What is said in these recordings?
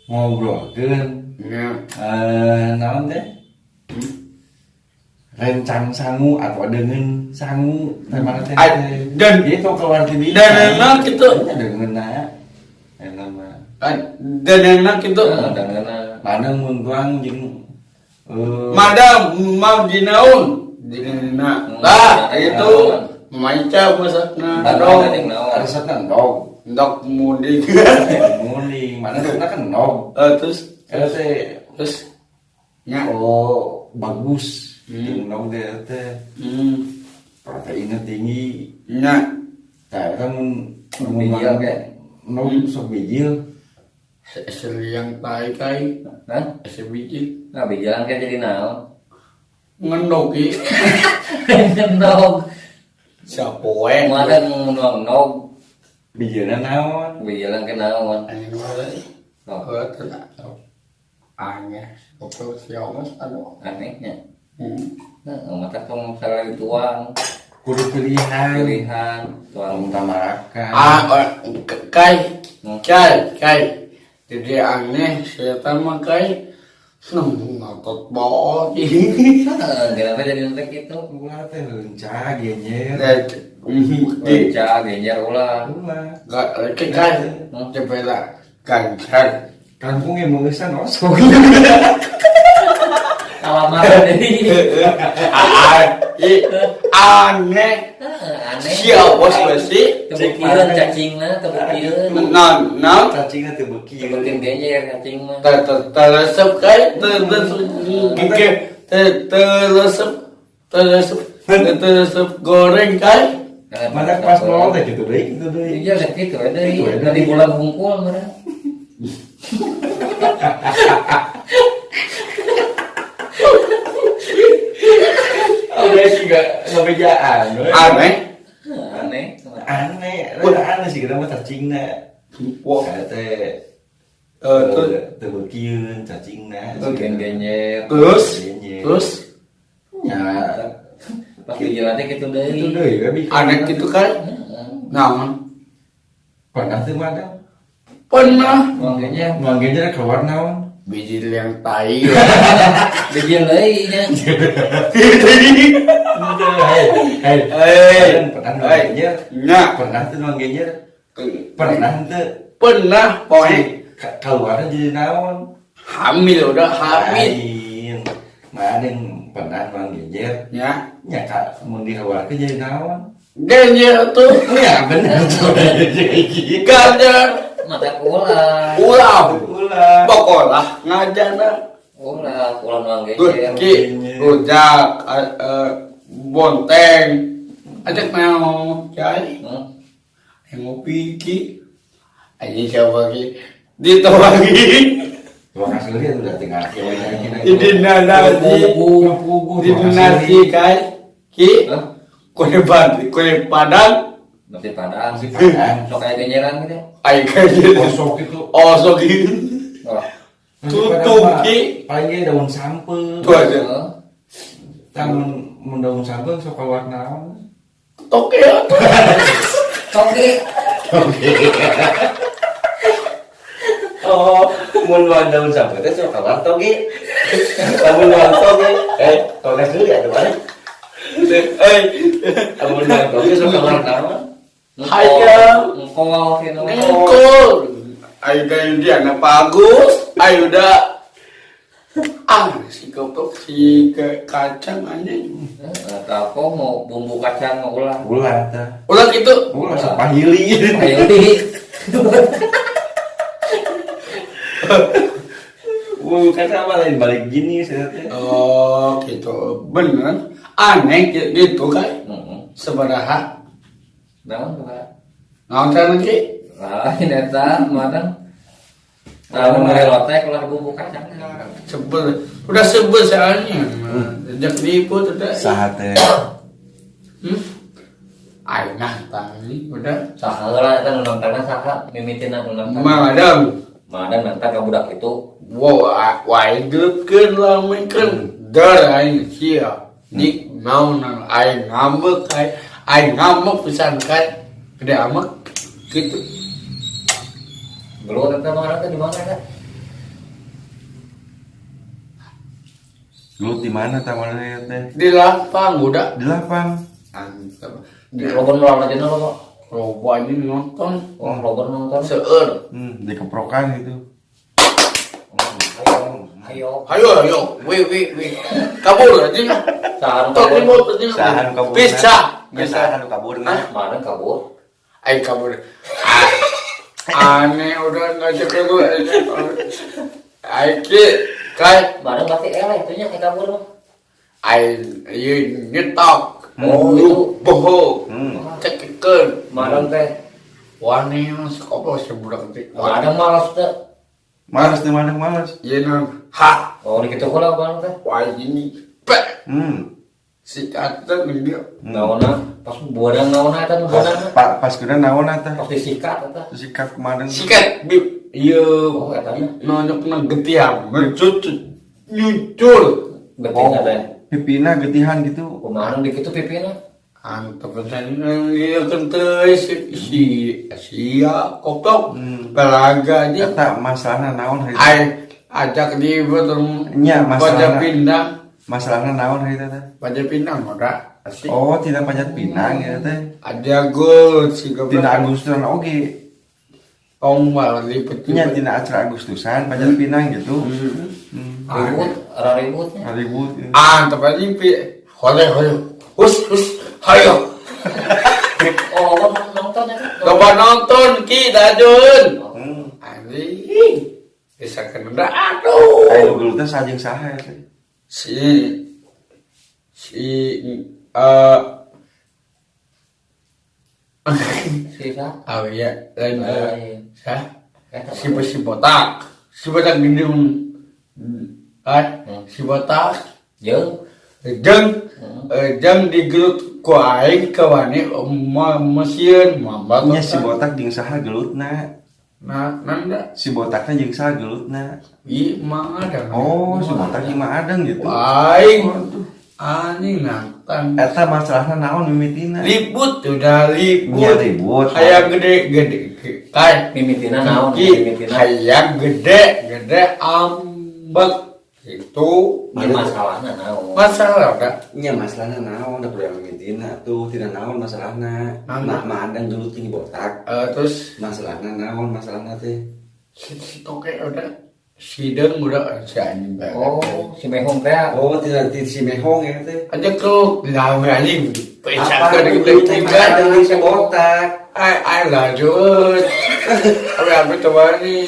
Ngobrolkeun naon teh? Rencang sangu atau dengan sangu teh mana teh? Ay, dan Itu keluar ti dieu. Dan enak gitu. Nya deungeunna. Eta mah. Dan enak gitu. Heeh, dangeuna. Mana mun tuang jeung Madam mau dinaun dina. Lah, itu maica masakna. Endog. Endog. Resepna endog. Endog munding. Munding, mana endogna kan endog. Eh, terus Eta teh terus nya. Oh, bagus. Jeung endog teh teh proteinnya tinggi. Nya. Tah eta mun mun Bijil makan ge. Endog sok bijil. Yang tai kai. Hah? Sebiji. Nah, bijilan kayak jadi naon? Ngendoki. Endog. Siapa we? Mana nuang endog? Bijilna naon? Bijilan ke naon? Aneh wae. Oh, Oh, tidak. Aneh. Goblok siapa aduh. Anehnya. Nah, mata kamu misalnya dituang, Kudu pilihan. Pilihan, tuang. Tuang tamarakan. Ah, kai, kai, kai. Jadi aneh, saya mah kai. Nemu ngotot bawa. Heeh, kenapa jadi nanti gitu? Ulah teh leunca genyer. Leunca, genyer ulah. Ulah. Gak, kai, coba lah. Ganjar. Kangkung yang mengesan osok. Alamat deui. Aneh. Heeh, aneh. Siapa sih? Tebukieun cacingna, tebukieun. Non, non. Cacingna teu beuki. Tebukieun genyer cacing mah. Ter ter teresep kai, ter ter ter teresep, teresep, teresep goreng kai. Mana pas nol teh gitu deui, gitu deui. Iya, lah gitu we deui. Gitu we deui. Tadi bulan hungkul meureun. Oke, juga ngebejaan. We. Aneh. Aneh. Aneh, rada aneh sih kita mah cacingna. Wah, Kayak teh terus teu beukieun cacingna. Tebukieun genyer. Terus Genyer. Terus Ya, Pas di jalan teh gitu deui. itu deui we bikin. Aneh gitu kan? Heeh. Naon? Pernah teu madam? Pernah. Nuang genyer. Nuang genyer keluar naon? Biji yang tai. Bijil deui nya. Hei, hei. Eh, Pernah nuang eh. genyer? Nya. Pernah teu nuang genyer? Pernah teu? Pernah pokoknya. Keluarnya jadi naon? Hamil, udah hamil. Lain. Mana yang pernah nuang genyer? Ya. Nya kak mun dikeluarkeun jadi naon? Genjer tuh. Ya bener tuh. Ganjar. Mata ulah. Ulah. Ulah. Pokoklah ngajana. Ulah, ulah nuang Tuh, genyer. ki, rujak, bonteng. Ajak mau cari. Yang ngopi ki. Aja siapa ki? Dituangi. Terima kasih lihat udah tinggal. Di nasi. Di nasi kai. Ki. Hah? Kue bandi, kue padang. Nasi padang. Nasi padang. Sok kayak genyeran gitu. Ayo kayak gitu. Osok itu. Osok gitu. Wah. Tutup, Ki. Paling ge daun sampe. Tuh aja. Heeh. Tah mun daun sampe sok keluar naon? Toke atuh. Toke. Oh, mun luang daun sampe teh sok keluar toge. Lamun luang toge, toge sendiri atuh mana? Lamun luang toge sok keluar naon? Hayam. Engkol gitu. Engkol. Ayo kayak dia anak bagus. Ayo udah. Ah, si goblok si ke kacang anjing. Heeh, aku mau bumbu kacang mau ulah. Ulah tah. Ulah gitu. Ulah sok pahili. Ayo di. Wuh, kan sama lain balik gini saya teh. Oh, gitu. Bener. Aneh gitu kan. Heeh. Sebaraha. Naon tuh, Kak? Naon cara ki? Lain eta madang. Tahu mere lotek ulah bumbu kacang. Sebel. Udah sebel soalnya. Sejak liput udah. Saha teh? Ayo nah tadi udah. Saha heula eta nu nontonna saha mimitina nu nonton. Madam. Madam nonton ka budak itu. Wow, wah hidupkeun lamekeun. Dar aing sia. Dik naon aing ngambek aing. Aing ngambek pisan kai. Gede amek gitu. Gelut eta mah teh di mana eta? Gelut di mana tah mana teh? Di lapang udah. Di lapang. Antep. Di loba nu aja loba. Loba ini nonton. Oh, loba nonton. Seueur. Dikeprokan gitu. Ayo, ayo. Ayo ayo, wih wih wih. Kabur aja. Saha nu Tok kabur? limut aja. Saha nu kabur? Bisa. Nya saha nu kaburna? Mana kabur? Aing kabur. Ah, aneh udah ngajak ke gue. Aing ki kai Mana berarti eleh tuh nya kabur mah. aing ieu nyetok. Oh, itu. Boho. Cekekeun. Mana teh? Wani mas kopo si budak teh. Mana malas teh? Males di mana males. Ieu non ha. Oh, di kitu heula mana teh? Wah ini pe si kata dia. Naonna pas buadang naonna eta nu buadang. Pas kuda naon tah? Pas disikat eta. Sikat kemarin. Sikat bib. Ieu Oh, eta nya. nonyokna getiang ngecucut nyucul. Betina teh. Pipina getihan gitu. Kumaha nu di kitu pipina? Antep ieu kan teu si si sia koplok belaga aja. Eta masalahna naon hari Ai ajak di betul Nya, Panjat masalahna. Pinang, Masalahna naon hari teh? Panjat Pinang udah asik. Oh, tidak panjat pinang ya teh. Ada gol si goblok. Tina Agustusan oge. Tong malah lipet. Nya tina acara Agustusan panjat pinang gitu. Ribut, raributnya. Ribut. Gitu. Antep aja pi. Hole hole. Hus hus. Hayo. Oh, loba nonton ya? Coba nonton ki dajun. Anjing. Bisa kena aduh. Ayo gelut teh sajeng saha ya teh? Si si eh Si sa. oh iya lain Lain. sah Eta si si botak si botak gini kan si botak Jeung jeung jeung digelut ku aing ka wani mesieun mamba Nya si botak jeung saha gelutna? Nah nanda Si botakna jeung saha gelutna? i mah ada. Oh, si botak jeung Mang Adeng gitu. Aing anjing nantang. Eta masalahna naon mimitina? Ribut udah ribut. Nya ribut. Hayang gede gede kai mimitina naon? Ki, Mimitina. hayang gede gede ambek itu. Nya masalahna naon? Masalah kan. Nya masalahna naon da kudu mimitina tuh tina naon masalahna. Naon? Nah, Mang Adeng gelut jeung botak. Terus Masalahna naon masalahna teh? si toke udah sideng udah si anjing banget. Oh, si mehong teh. Oh, tina si mehong ya teh. Aja ke lawe anjing pecah Apa ke nu gelut teh Mang Adeng jeung si botak? Ai ai lanjut abi abi coba nih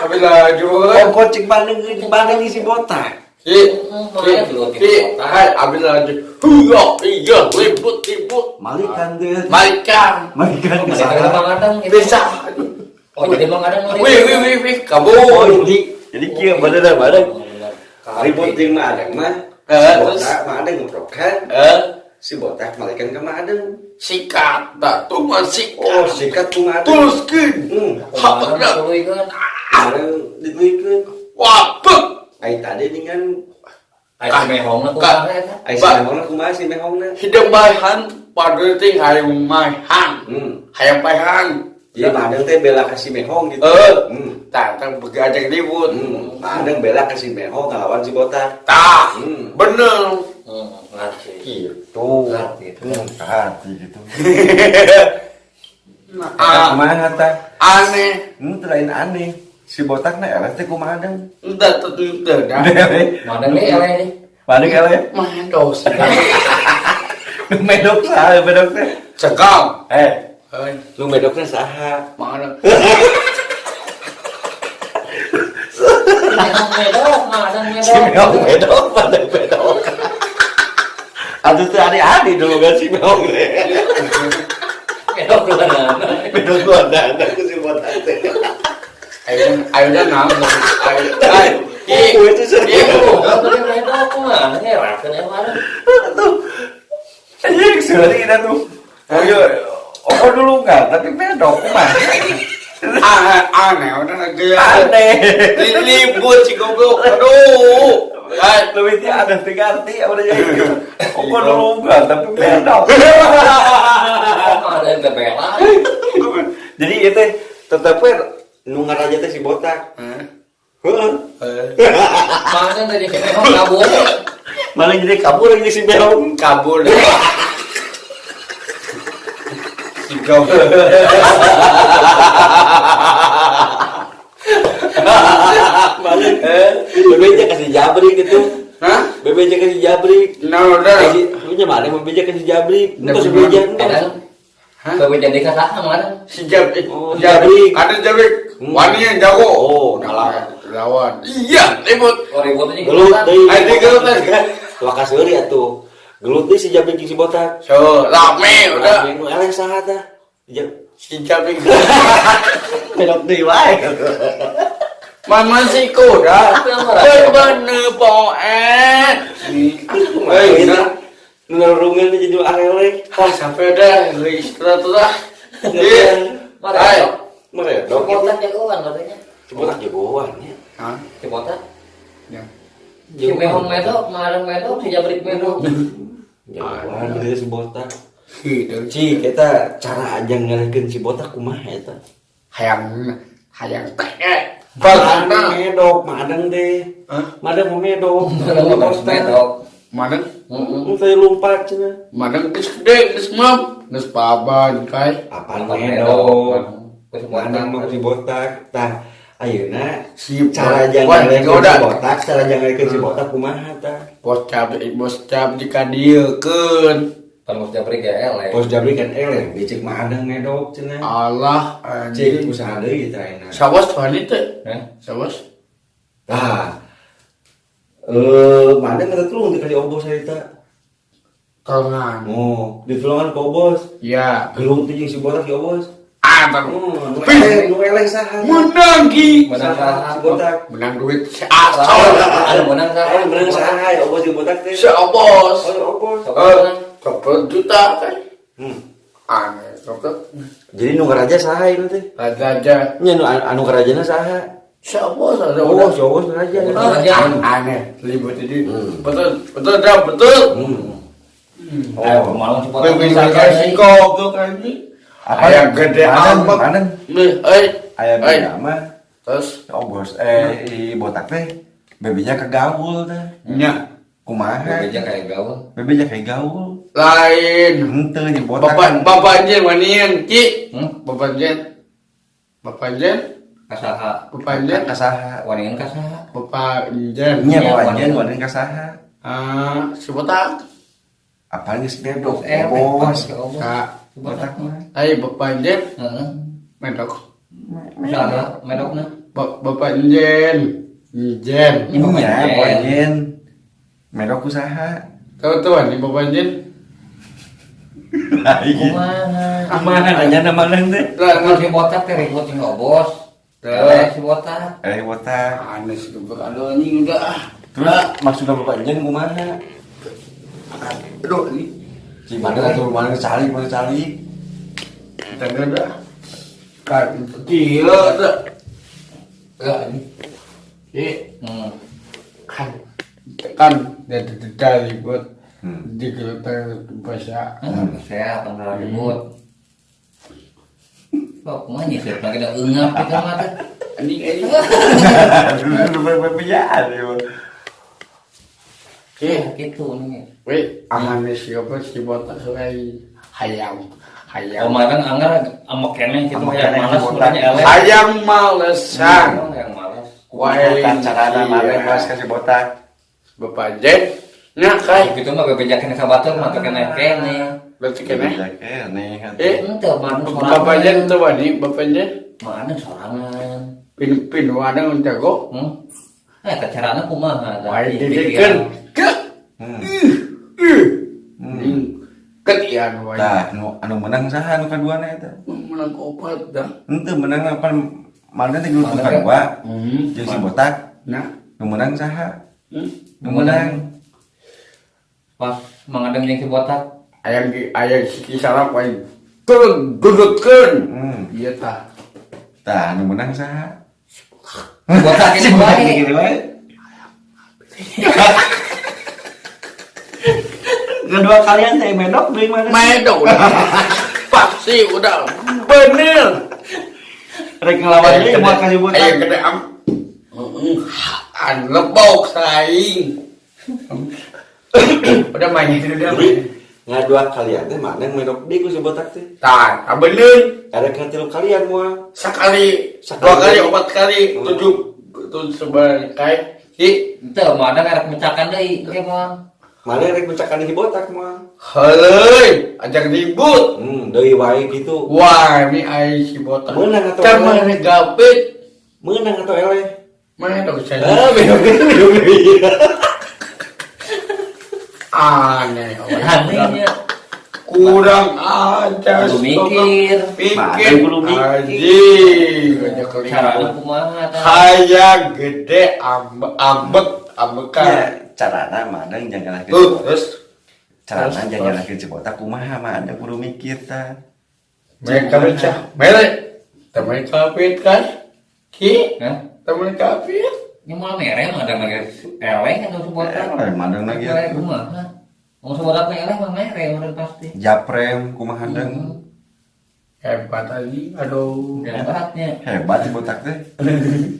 abi lanjut. Oh, kok cik Bandeng jeung Bandeng jeung si botak. Si si si ai abi lanjut iya iya ribut ribut. Malikan teh. Malikan. Malikan Oh, mereka ke Mang Adeng gitu. Bisa. Oh, jadi Mang Adeng nu Wih wih wih wih kabur. Oh, jadi kieu bener bener. Oh, bener. Ribut jeung Mang Adeng mah. Eh, Si terus? botak Mang Adeng ngeprokan. Eh Si botak malikan ka Mang Adeng. Sikat tak tuh mah sikat. Oh, sikat ku Mang Adeng. Teruskeun. Kumaha Hapet tuluykeun? Adeng dituluykeun. Wapek. Ai tadi dengan Ai si mehongna kumaha eta? ai si Ba- mehongna kumaha si mehongna? Hidup bahan pada ting hayang mahan. Hayang bahan. Jadi Mang Adeng teh bela ka si mehong gitu. Eh. Tah tah begajak ribut. Mang Adeng bela ka si mehong ngalawan si botak. Tah. Bener. Ngerti. Gitu. Ngerti. Hati gitu. Nah, Eta kumaha tah? aneh. Teu lain aneh. Si botakna eleh teh kumaha Adeng? Entah entah dah. Mang Adeng deui eleh deui. Bandeng eleh. Mah dosa. Medok saha medok teh? Cekal. Eh, Hei, lu medokna saha? Mang Adeng. Si mehong medok, Mang Adeng Si medok. mehong medok, Bandeng medok. Atuh teh adi-adi dulu kan si mehong teh. Medok duluan. Medok duluan ku si botak teh. Ayo ayo dah naon. Ayo. Ai. Ki. Oh, itu serius. Oh, tadi medok kumaha ngerakeun eta Mang Adeng. Tuh. Anjing seuri dah tuh. Oh iya, oh dulu enggak, tapi medok kumaha? Ah, aneh udah gaya. Aneh. Ribut si goblok. Aduh. Ai. Lebih tiada ada tiga arti apa dia gitu. Oh kok dulu enggak, tapi medok. Oh, Mang Adeng teh bela. Jadi ieu teh tetep we nu ngaraja teh si botak. Heeh. Mang Adeng teh si mehong kabur. Malah jadi kabur lagi si Beong. Kabur. Si goblok. Malah bebeja kasih jabrik gitu. Hah? Bebeja kasih jabrik. Nah, udah. Kasih, lu nya mana bebeja kasih jabrik. Nah, Entos bebeja entos. Kadang Hah? bebeja di saha mana? Si Jabrik. Oh, Jabrik. Jabrik. Ada Jabrik. Wani yang jago. Oh, kalah. Lawan. Iya, ribut. Oh, ribut aja. Gelut deui. Anjing gelut aja. Wah kaseuri atuh. Gelut deui si jabrik jeung si botak. So, rame udah. Rame nu eleh saha tah? Si Jabrik. Belok deui wae. Mama si kuda. Bener poen. Hei, nu ngarurungan teh jadi areleh. Ah, sampai udah istirahat tuh lah. Iya. Hai. Meredok. Si botak jagoan katanya. Si botak jagoan ya. Hah? Si botak. Ya. Si Mehong medok, Mareng medok, si Jabrik medok. Jagoan geus si botak. Gitu. Cik, eta cara aja ngalehkeun si botak kumaha eta? Hayang hayang teh. Madang Balana. medok, madang deh. Hah? Madang mau medok. Madang medok. Mana? Heeh. Saya lompat cenah. Mana geus gede, geus mam, geus paban kai. Apaan Apaan medok? medok? Madang mau si botak. Tah, ayeuna Si cara Wan, jangan ngalehkeun si udah. botak, cara jangan ngalehkeun si botak kumaha tah? Bos cabrik kadiekeun. Pan bos Jabrik ya eleh. Pos jabri kan eleh, becek madang medok cenah. Allah Cik anjing. usaha deui tah ayeuna. Sawas wani teh. Hah? Sawas. Tah. Madang kata tulung dikasih obos harita. Tolongan. Oh, ditulungan ke obos. Ya. Gelut teh jeung si botak si obos. Ah, tar. Oh, nu eleh saha? Menang ki. Menang saha? Si botak. Menang duit si asal. Ada menang saha? Ayo menang saha ya obos jeung botak teh. Si obos. Oh, obos. Eh, 20 juta teh. Hmm. Aneh, goblok. Jadi nu karaja saha ieu teh? Raja. Nya nu anu karajana saha? Si obos ada Oh, udah. si obos raja. Raja. Aneh, ribut ini. Betul, betul, dah, betul. Oh, malu si botak. Bisa kasih goblok anjing. Apa? Ayam gede Madang, amat. madang. Nih, eh. Aya Eh. beda mah. Terus Obos i botak teh bebeja ke gaul teh. nya Kumaha? Bebeja kayak gaul. Bebeja kayak gaul. lain. Henteu jeung botak. Bapak bapak jen wanian ki. Hmm? Bapak jen. Bapak jen, Kasaha. bapak jen, ka saha? Waningan kasaha. bapak jen. Nya Nya, bapak wanin. jen wanin ka saha? Ah, si botak. Apaan geus bedok Eleh, obos. si obos. Ka. Si botak mah. Ai bapak jen Heeh. medok. Saha medokna? Bapak jen. Jen. Nya bapak Jen. jen. Medok ku saha? Tahu tuh nih bapak jen. Kumaha? Kumaha nanya madang teh? Lah, Kalau si botak teh ribut jeung obos. Eleh si botak. Eh botak. Aneh sih goblok aduh anjing udah ah. Terus maksudna bapak jen kumaha? Aduh ini. Si madang atuh mana calik, mana calik. Jangan dah. Kan gila dah. Enggak ini. Iya. Kan kan dari dari buat di kereta bahasa Sehat tong ribut. Kok kumaha nyisir lagi da eungap kitu mah teh. anjing anjing. Aduh, bebejaan ieu. Iya. Gitu nih. Weh, angan siapa si botak sungai hayam hayam Oh, makan anggar ama keneh kitu Ama hayang keneh malas si botak. sebenarnya eleh. hayam malesan. Hayang malas. Wah, Kumaha carana iya. maneh mas ka si botak? Bapak Jen, nya kai Gitu mah bebeja keneh ka batur mah teu keneh keneh. berarti keneh. Bebeja keneh kan. Eh, Henteu mah sorangan. Bapak Jen tuh wani, Bapak Jen Mana sorangan. pin pin wadang jago. Eh, teh carana kumaha tah? Wah, didikan ke. Ketian wae. Tah, anu menang saha anu kaduana eta? Menang opat dah. Henteu menang apa mana teh gelut nu kadua. Jeung si botak Nah, nu menang saha? Nu menang. Pas mangadeng jeung si botak. Ayam di ayam si sarap wae. Turun dudutkeun. Iya tah. Tah, anu menang saha? Si botak ini wae. Gini wae. Kedua kalian saya medok beli mana? Medok udah. Pasti udah bener. Rek ngelawan deui moal kasih botak. Ayo gede am. An lebok saing. Udah main, udah Jadi main. ngadua kalian teh mana yang medok deui ku si botak teh. Tah, ah, bener. Ada tilu kalian moal. Sekali, Sekali. dua kali, empat kali, tujuh, tujuh sebenarnya kayak si Itu mah ada ngarep mecakan deui engke mah. Mana rek mencakan si botak moal. Heleuy, ajak ribut. Deui wae gitu. Wah, ini ai si botak. Menang atau Teh eleh? mana gapit? Menang atau eleh? Mana dong saya? Ah, medok deui, medok deui. Aneh. Anehnya. Kurang aja. Kudu mikir. Pikir. Mana kudu mikir. Anjing, ajak Carana ribut. kumaha tah? Hayang gede ambek ambekan. Ya, carana mana yang jangan Tuh, terus carana terus, jangan terus. nyalahkeun si botak kumaha mah ada kudu mikir tah. Mereka pecah. Mere. Temen kapit kan? Ki, Hah? temen kapit. Ini malah mere mah ada mere eleh atau si botak. Eleh, madang lagi Eleh atuh. kumaha? Mau si botak mah eleh mah mere meureun pasti. Japrem kumaha deung. Hebat anjing, aduh. Hebatnya. Hebat si botak teh.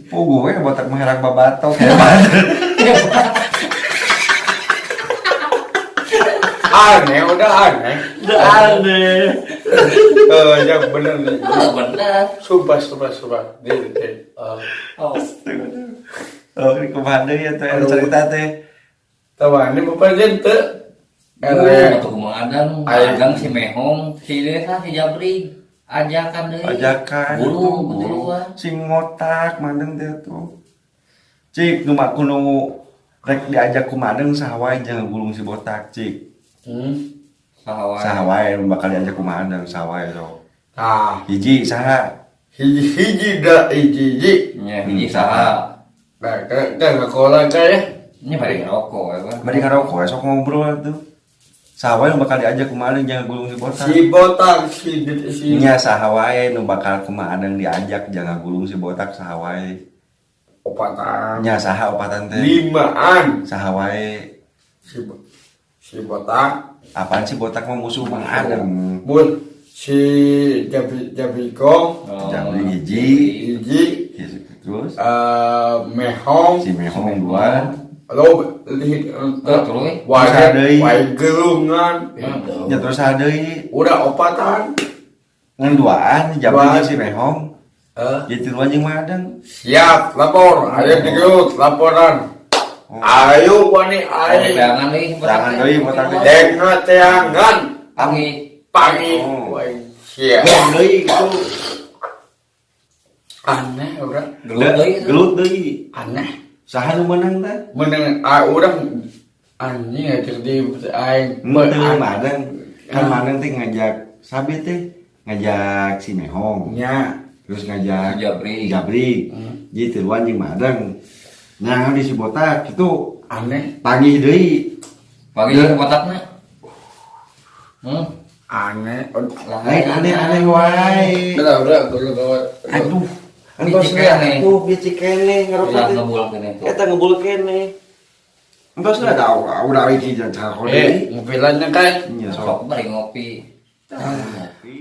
Puguh we botak mah herang babatok hebat. Aneh, udah aneh. Udah aneh. Eh, yang bener nih. Oh, bener. Sumpah, sumpah, sumpah. Di, di. Eh, Oh, Oh, ini kumaha deui atuh eta Aduh. cerita teh. Tahu ini bapak jente. Eleh. Eleh. Tuh kumaha adang, Ayo. adang si Mehong, si Desa, si Jabri, ajakan deui. Ajakan Bulu, tuh, bulu. buluan. Sing ngotak mandeng teh tuh. Cik nu mah kudu rek diajak ku madeng saha wae jangan gulung si botak cik. Saha wae. Saha wae nu bakal diajak ku madeng saha wae sok. Nah, Hiji saha? hiji hiji da hiji hiji. Nya hiji saha. Nah, kan kan sekolah kan ya. Nya bari ngerokok ya kan. Bari ngarokok we, sok ngobrol tuh. Saha wae nu bakal diajak ku madeng jangan gulung si botak. Si botak, si si. Nya saha wae nu bakal ku madeng diajak jangan gulung si botak saha wae. Opatan. Nya saha opatan teh? Limaan. Saha wae. Si si botak. Apaan sih botak mah musuh Mang Adeng. Bun si Jabi Jabi Gong Oh, Jabri hiji. hiji Terus Mehong si Mehong dua. lo li terus? wae Sadeuy. wae gelungan Ya terus saha deui? udah opatan Ngan duaan Jabri Duaan. jeung si Mehong. Eh, Jadi tiluan jeung Madeng. siap lapor ayo digelut laporan ayo wani ayo Jangan deui si botak. Jangan teh. deui botak teh. denga teangan Pangi. pangi Oh. wae siap Gelut deui gitu. aneh udah Gelut deui. Gelut deui. aneh Saha nu meunang teh? meneng ah urang anjing aja di aing Henteu Madeng. Kan Madeng teh ngajak sabe teh ngajak si Mehong. nya Terus ngajak Jabri. Jabri. Jadi tiluan jeung Madeng. Nah, di si botak itu aneh panggih deui. Pangi si botakna. Aneh. Lain aneh-aneh wae. Udah, udah, udah, udah. Aduh, Entos Biji keneh. tuh biji keneh ngerokok Ulah teh. ngebul keneh tuh. Eta ngebul keneh. Entos lah tahu, udah iki jangan Eh, ngopilannya kan. Iya, sok. Sok bari ngopi. Ngopi.